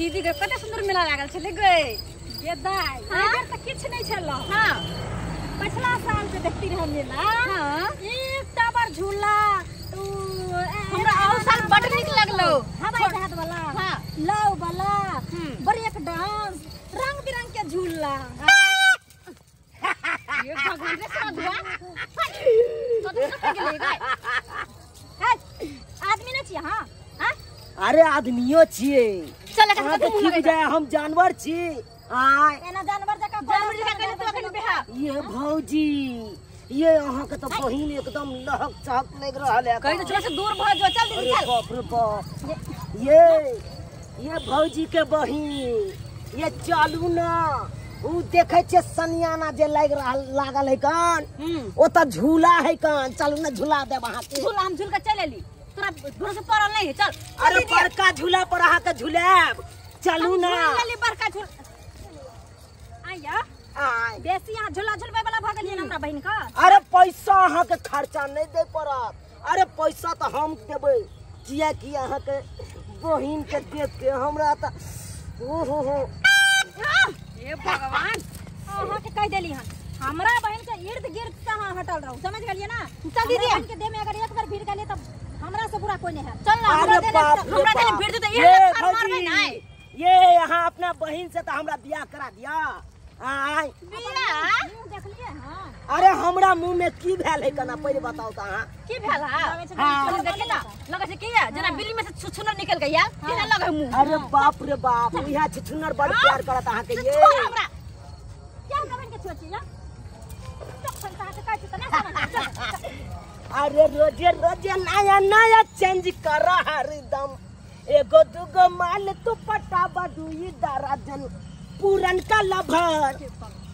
दीदी के कते सुंदर मेला लागल छलै गै। ये दाई एकर त किछ नै छल। हां पिछला साल के देखती रह मेला। हां एकटा बार झूला उ हमरा औ साल बड नीक लगलो। हवाई जहाज वाला, हां लाव वाला, ब्रेक डांस, रंग बिरंग के झूला। ये भगवान रे साधुआ कत कत गेलै गै। है आदमी नै छी। हां हां अरे आदमियो छिए। चल एकर के मुंह की लगै बुझाय हम जानवर छी। आय एना जानवर जका जानवर जका कहले तो अखन बेहा। ये भौजी ये अहाँ के तो बहिन एकदम लहक चहक लग रहल है। कहि तो थोड़ा से दूर भ जो। चल दीदी अरे चल। बाप रे बाप, ये भौजी के बहिन ये चलू ना उ देखे छे सनियाना जे लाग रहल लागल है कान ओ त झूला है कान। चलू ना झूला देब अहाँ के। झूला हम झूल के चल एली, तोरा भरोसे पड़ल नहीं है। चल अरे बड़का झूला पर अहाँ के झूलाब। चलू ना झूल बड़का झूल। आया आय बेसी यहाँ झूला झूलबै वाला भ गेलियै हमरा बहिन का। अरे पैसा अहाँ के खर्चा नहीं दे पड़त। अरे पैसा तो हम देबै, किया कि अहाँ के बहिन के देख के हमरा त ओ हो हो। हे भगवान अहाँ के कह देली हन हमरा बहिन के इर्द गिर्द से अहाँ हटल रहू, समझ गेलियै ना। चल दीदी बहिन के देह में अगर एक बार भीड़ गेलियै त हमरा से बुरा कोई नहीं है। चल ना अरे बाप रे हमरा देह बाप। भीड़ त ये ये मारबै भौजी, नहीं। ये यहाँ अपना बहिन से तो हमरा बियाह करा दिया। आय बियाह मुंह देखलियै। हां अरे हमरा मुंह में की भेल है कना पहिले बताओ त अहाँ की भेल हा? हाँ। देखे ना लगै छै की जेना बिल्ली में से छुछुनर निकल गया केना लगै मुंह। अरे बाप रे बाप, इहा छुछुनर बड़ प्यार करत अहाँ के। ये छोड़ हमरा। क्या हमरा बहिन के छोड़ या तखन त अहाँ के कहै छी त ना समझ। चल, चल। अरे रोजे रोजे नया नया चेंज कर हरदम, एगो दुगो माल तू पटा बदुई दराजन। पूरन का लभर,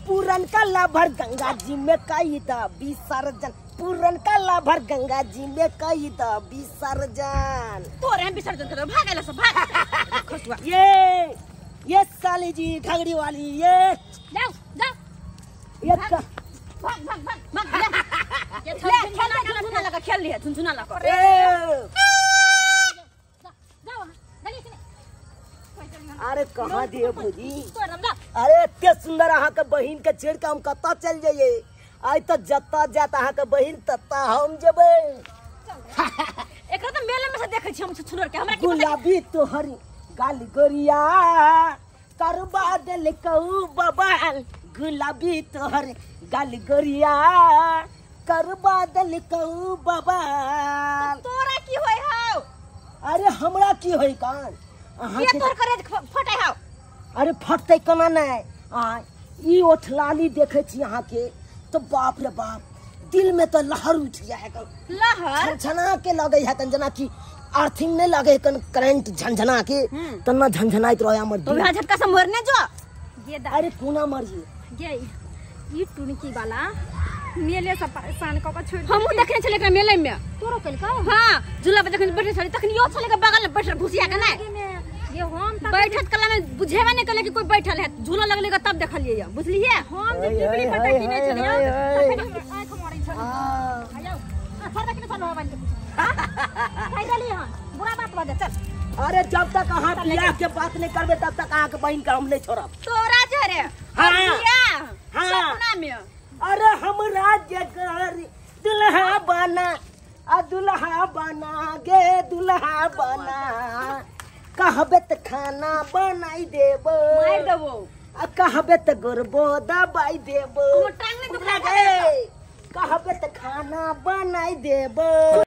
पूरन का लभर गंगा जी में कई द विसर्जन। पूरन का लभर गंगा जी में कई द विसर्जन। तोरे हम विसर्जन कर भाग आइला सब भाग खसुआ। ये साली जी घगड़ी वाली ये जाओ जाओ ये भाग भाग भाग भाग ले। ये खेल झुनझुना लगा खेल लिया झुनझुना लगा। ए जाओ गली से। अरे कहाँ दिए भौजी? तोर हम जा। अरे एते सुंदर अहाँ के बहिन के छेड़ के हम कतऽ चल जाइए। आइ तऽ जतऽ जात अहाँ के बहिन ततऽ हम जेबै। एकरा त मेला में से देखै छी हम छुछुनर के। हमरा की पता गुलाबी तोहर गाल गोरिया करबा देल कहू बबाल। गुलाबी तोहर गाल गोरिया करबा देल कहू बबाल। तोरा की होय हौ? अरे हमरा की होय कान अहाँ ये के? तोर करेज फटै हौ। अरे फटतै केना नहि? आ ई ओठलाली देखै छी अहाँ के तो बाप रे बाप दिल में तो लहर उठ जाए है। लहर झनझना के लगे है कन, जना कि अर्थिंग नहीं लगे है कन, करंट झनझना के तना झनझनाइत रहे हमर तो दिल। यहाँ झटका से मरने जो। ये दा अरे कोना मरिए ये ई टुनकी वाला मेले से परेशान क के छोड़। हमहू देखने छलै एकरा मेले में। तोरो कलका? हां झूला पर जखन बैठल छलै तखन यो छलै के बगल में बैठल भुसिया के नहीं में ये हम तक बैठत कला में बुझेबे नहीं कले कि कोई बैठल है। झूला लगले के तब देखलिए या बुझलिए। हम जे टिकली पटा किने छलियै तखन हमरा आंख मारै छल। आयो आ छोड़ के चल मोबाइल के हां कहि देली हन बुरा बात बजे। चल अरे जब तक अहाँ बियाह के बात नहीं करबे तब तक अहाँ के बहिन के हम नहीं छोड़ब। तोरा जरे हाँ। बियाह हाँ। सपना में। अरे हमरा जगर दुल्हा बना आ दुल्हा बना गे दुल्हा बना कहबे त खाना बनाई देबो। मार देबो आ कहबे त गोरबो दबाई देबो। हमर टांग नहीं दुखा कहबे त खाना बनाई देबो।